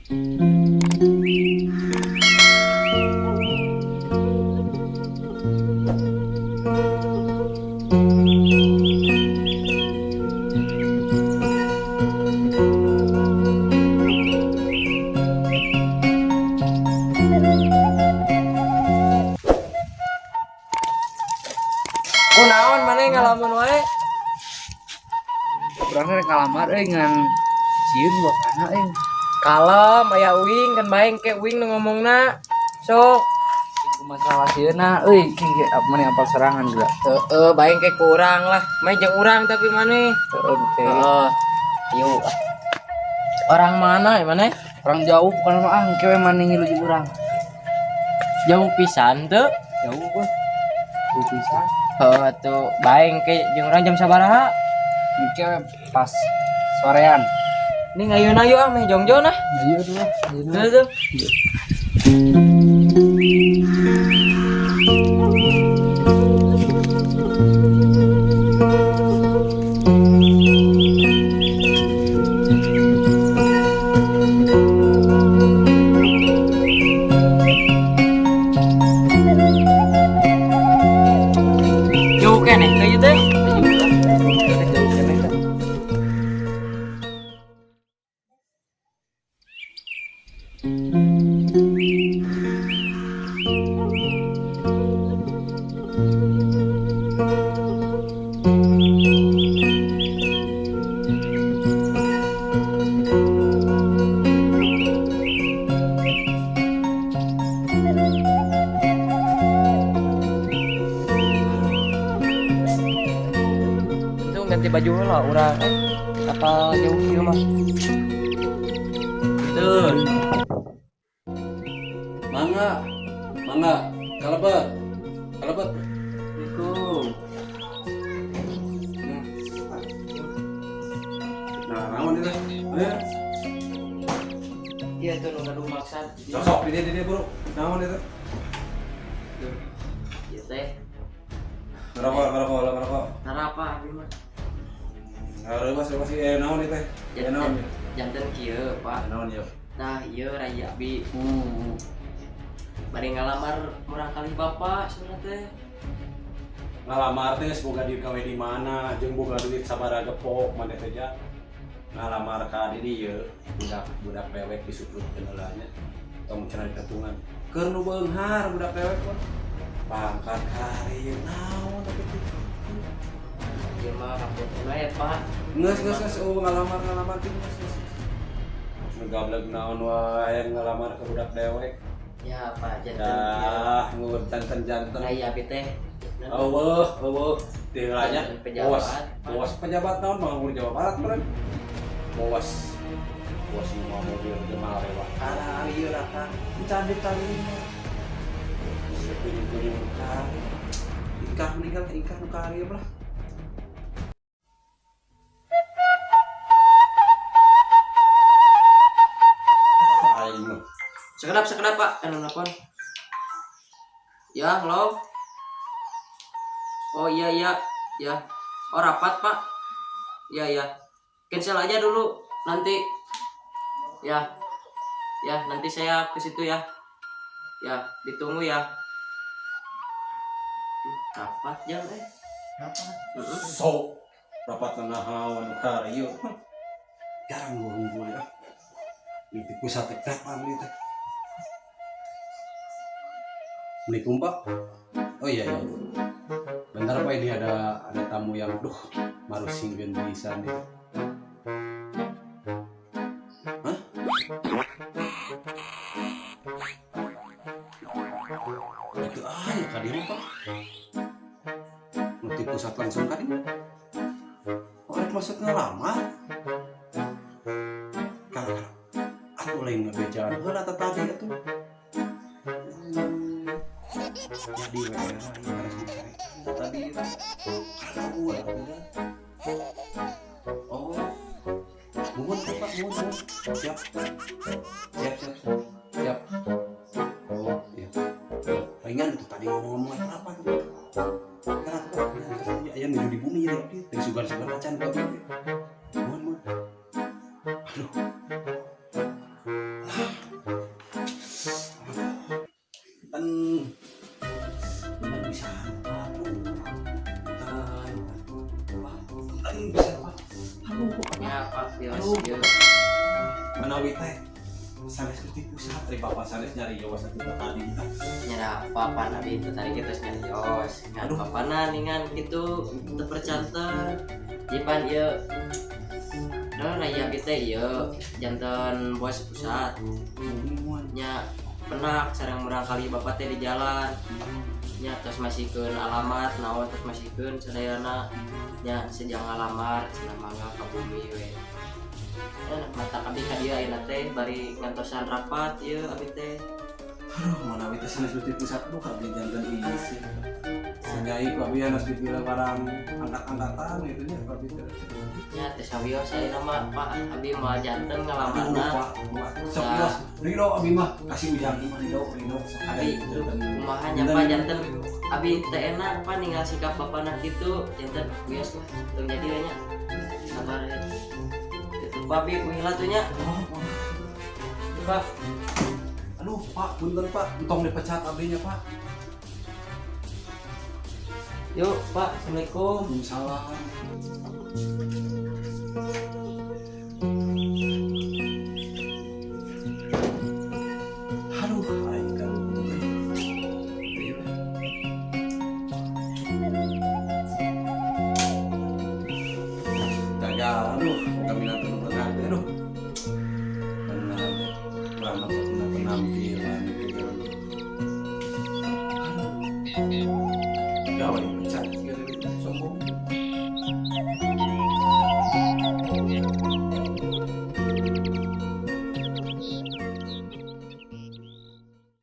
Kunaon maneh ngalamun wae? Urang rek ngalamar euy ngan sieun bapana euy. Kalem aya uing kan bae engke uing nu ngomongna. Sok. Masalah sieunna euy king ge maneh apal serangan gila. Heeh, bae engke kurang lah. Mah jeung urang tapi maneh. Heeh, oke. Heeh. Ayo. Orang mana ya maneh? Orang jauh bukan mah ah engke we maneh ngilu jeung urang. Jauh pisan teu. Jauh gua. Jauh pisan. Heeh tuh, bae engke jeung urang jam sabaraha? Engke we pas sorean. Ning ayeuna yuk ah meh jongjon ah. Ayo tuh. Tuh tuh. Jauh keneh teh ieu teh. Jauh keneh teh. Itu ganti baju lah urang apa jauh ieu mah. Betul. Mangga, mangga, kalebet, kalebet. Assalamualaikum. Nah, naon itu? Eh, Iya tuh nu gaduh maksad. sosok di dia bro. Naon itu? Iya teh. Ngerokok, ngerokok, ngerokok. Tara apa abi mah? Nah, bos, bos, naon itu? Eh, naon? Janten kieu, Pak. Naon ya? Nah, ieu raya abi. Bari ngalamar murang kali bapak sebenarnya teh. Ngalamar teh geus boga duit gawe di mana, jeung boga duit sabaraha gepok maneh teh ja. Ngalamar ka di dieu, budak budak dewek disuputkeun heula nya. Tong cenah ditepungan. Keur nu beunghar budak dewek mah. Pangkat karir naon tapi teh. Ieu mah rampun wae, Pak. Geus geus geus oh ngalamar ngalamar teh geus geus. Nu gableg naon wae ngalamar ke budak dewek. Ya, Pak, janten kieu. Dah, nguur janten-janten. Raya abi teh. Eueuh, eueuh. Teu nya. Janten pejabat. Bos, bos pejabat naon mah nguur Jawa Barat meureun. Bos. Bos nu mau mobil gemal lewat. Karang ieu rata. Encan ditalinya. Kunyung-kunyung ka. Ingkah meninggal ingkah nu ka lah. Aing mah. Sekedap sekedap, Pak. Anu nelpon. Ya, halo. Oh iya iya, ya. Oh rapat, Pak. Ya ya. Cancel aja dulu nanti. Ya. Ya, nanti saya ke situ ya. Ya, ditunggu ya. Rapat jam Rapat. Heeh. Sok rapat naon ka ieu. Jarang gua unggul ya. Ini di pusat teh kapan ieu teh. Assalamualaikum Pak. Oh iya iya. Bentar Pak, ini ada tamu yang duh marusingkeun pisan nih. Hah? Itu ah ya ka dieu Pak. Nu ti pusat langsung ka dieu. Oh, rek maksud ngalamar. Kalah kalah. Atuh lain ngabejaan heula teh tadi atuh. Jadi we era ieu harus dicari tadi itu. Karena gua udah. Oh. Muhun Pak, muhun, muhun. Siap. Siap, siap, siap. Siap. Oh, iya. Palingan itu tadi ngomong-ngomong apa tuh? Karena aku aya nuju di bumi jadi abdi teh sugan-sugan acan ku abdi. Muhun, muhun. Aduh. Bios ieu. Manawi teh sanes ti pusat ari bapak sanes nyarios atuh tadi. Nya apa abi itu tadi kita nyarios. Ngan bapana ningan kitu teu percanten. Jipan ieu. Nah, ieu abi teh ieu janten bos pusat. Nya penak sareng murangkali bapak teh di jalan. Nya terus masihkeun alamat naon terus masihkeun sadayana. Nya sejang ngalamar cenah mangga ka bumi we. Ya, mata abdi ka dieu ayeuna teh bari ngantosan rapat ieu abdi teh. Aduh, manawi teh sanes ti pusat aduh abdi janten ieu. Sanyai ku abi anas dipilih barang angkat-angkatan gitu nya ku abi teh. Nya teh sawios ayeuna mah Pak abi moal janten ngalamarna. Sok wios, ridho abi mah kasih ujang mah ridho ridho sok Abi kumaha nya Pak janten abi teh enak Pak ninggal sikap bapana kitu janten wios lah tong jadi we nya. Sabar ya. Itu Pak abi kuhila tuh nya. Pak. Aduh Pak, punten Pak, entong dipecat abinya Pak. Yuk Pak, assalamualaikum. Waalaikumsalam. Aduh, aing kan. Gagal, aduh, kami nanti benar, aduh. Benar, kurang dapat penampilan gitu. Aduh, gawe pecat, sombong.